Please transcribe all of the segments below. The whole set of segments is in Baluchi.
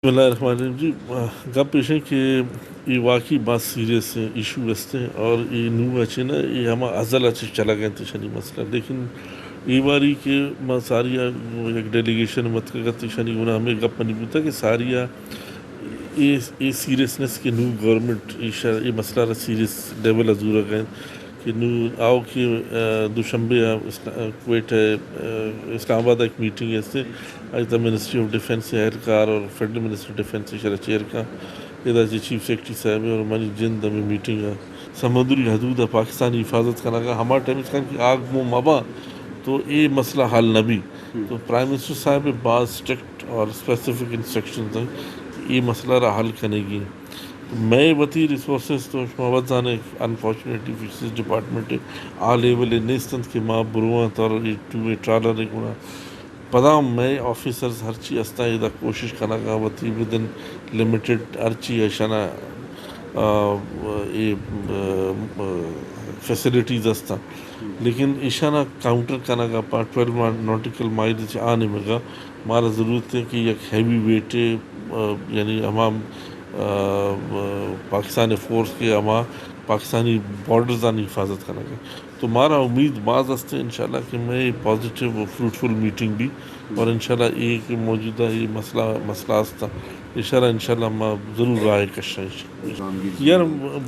بسم اللہ الرحمن الرحیم۔ جی، گپ ایش ایں کہ اے واقعی باز سیریس ایشو است ایں اور اے نوں ءَ چہ نہ، اے ہما ازل ءَ چہ چلگ ءَ انت ایشانی مسئلہ۔ لیکن اے باری کہ ما ساری ءَ یک ڈیلیگیشن اتکگ ات، ایشانی گونا ہمے گپ منی بوتگ کہ ساری ءَ اے، اے سیریسنس کہ نوں گورنمنٹ ایشا، اے مسئلہ را سیریس لیول ءَ زورگ ءَ انت۔ کہ نوں آؤ کہ، آ، دوشنبے ءَ اسلا-، کوئٹہ ءَ، آ، اسلام آباد ءَ یک میٹنگ است، آئی تہ منسٹری آف ڈیفنس ءِ اہلکار اور فیڈرل منسٹر ڈیفنس ایشرا چیر کن۔ ادا چہ چیف سیکرٹری صاحب اور منی جند ہمے میٹنگ ءَ سمندری حدود ءَ پاکستانی حفاظت کنگ ءَ ہما ٹائم ءَ کہ آگ مو مباں تو اے مسئلہ حل نہ بی۔ تو پرائم منسٹر صاحب ءِ باز اسٹرکٹ اور اسپیسیفک انسٹرکشنز ایں، اے مسئلہ را حل کنگی۔ مئے وتی ریسورسز تو شما وت زانے، انفارچونیٹلی فشریز ڈپارٹمنٹ ءَ آ لیول ءَ نیست انت کہ ما برواں تر اے ٹوئیں ٹرالر ءِ گونا۔ پدا مئے آفیسرز ہرچی استاں ادا کوشش کنگ ءَ وتی ودن لمیٹڈ ہرچی ایشانا، آ، اے، آ، فیسلٹیز استاں، لیکن ایشانا کاؤنٹر کنگ ءَ پہ ٹویلو ناٹیکل مائل چہ آ نیمگ ءَ مارا ضرورت ایں کہ یک ہیوی ویٹ، آ، یعنی ہما، آ، پاکستان فورس کہ ہما پاکستانی بارڈرزانی حفاظت کنگ ءَ۔ تو مارا امید باز است ایں انشاءاللہ کہ مئے پازیٹیو و فروٹفل میٹنگ بی اور انشاءاللہ اے کہ موجودہ اے مسئلہ، مسئلہ است، ایشرا انشاءاللہ ما ضرور راہ کشاں۔ یار،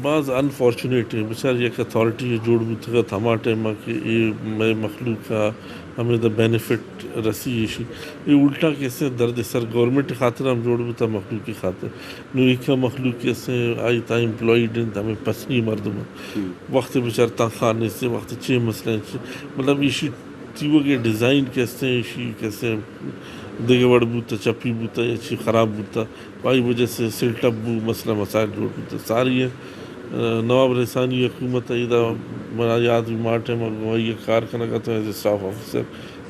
باز انفارچونیٹ ایں، بچار یک اتھارٹی جوڑ بوتگ ات ہما ٹائم ءَ کہ اے مئے مخلوق ءَ ہمے دا بینیفٹ رسی ایشی۔ اے الٹا کسے درد سر گورنمنٹ خاطر ہم جوڑ بوتا، مخلوق کی خاطر۔ نوں ایک مخلوق کسے آئی تا ایمپلائیڈ انت، ہمے پسنی مردم انت۔ وقت بچار تنخواہ نیست، وقت چے مسئلہ انت، مطلب ایشی تیوگے ڈیزائن کسے، ایشی کسے دگہ وڑ بوتا، چپی بوتا یا چی خراب بوتا۔ آئی وجہ سے سیٹ اپ بو، مسئلہ مسائل جوڑ بوت۔ ساری، آ، نواب رئیسانی حکومت ءَ ادا منا یاد بی ما ٹائم ءَ گوں آئی ءَ کار کنگ ءَ اتوں ایز اے اسٹاف آفیسر۔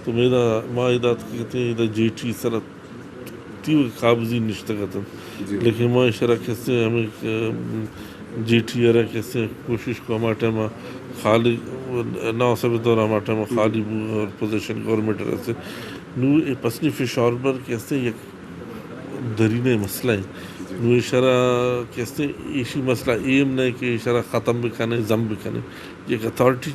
تو ما ادا، ما ادا اتکگ اتیں، ادا جیٹی سر ءَ تیوگے قابضی نشتگ اتنت۔ لیکن ما ایشرا کسے ہمے، آ، جیٹی ءَ را کسے کوشش کو ہما ٹائم ءَ خالی، نواب صاحب ءِ دور ءَ ہما ٹائم ءَ خالی بو اور پوزیشن گورنمنٹ ءَ رسے۔ نوں اے پسنی فش ہاربر کسے یک درینیں مسئلہ ایں۔ نوں ایشرا کسے ایشی مسئلہ اے ہم نہ کہ ایشرا ختم بکنے، ضم بکنے۔ یک اتھارٹی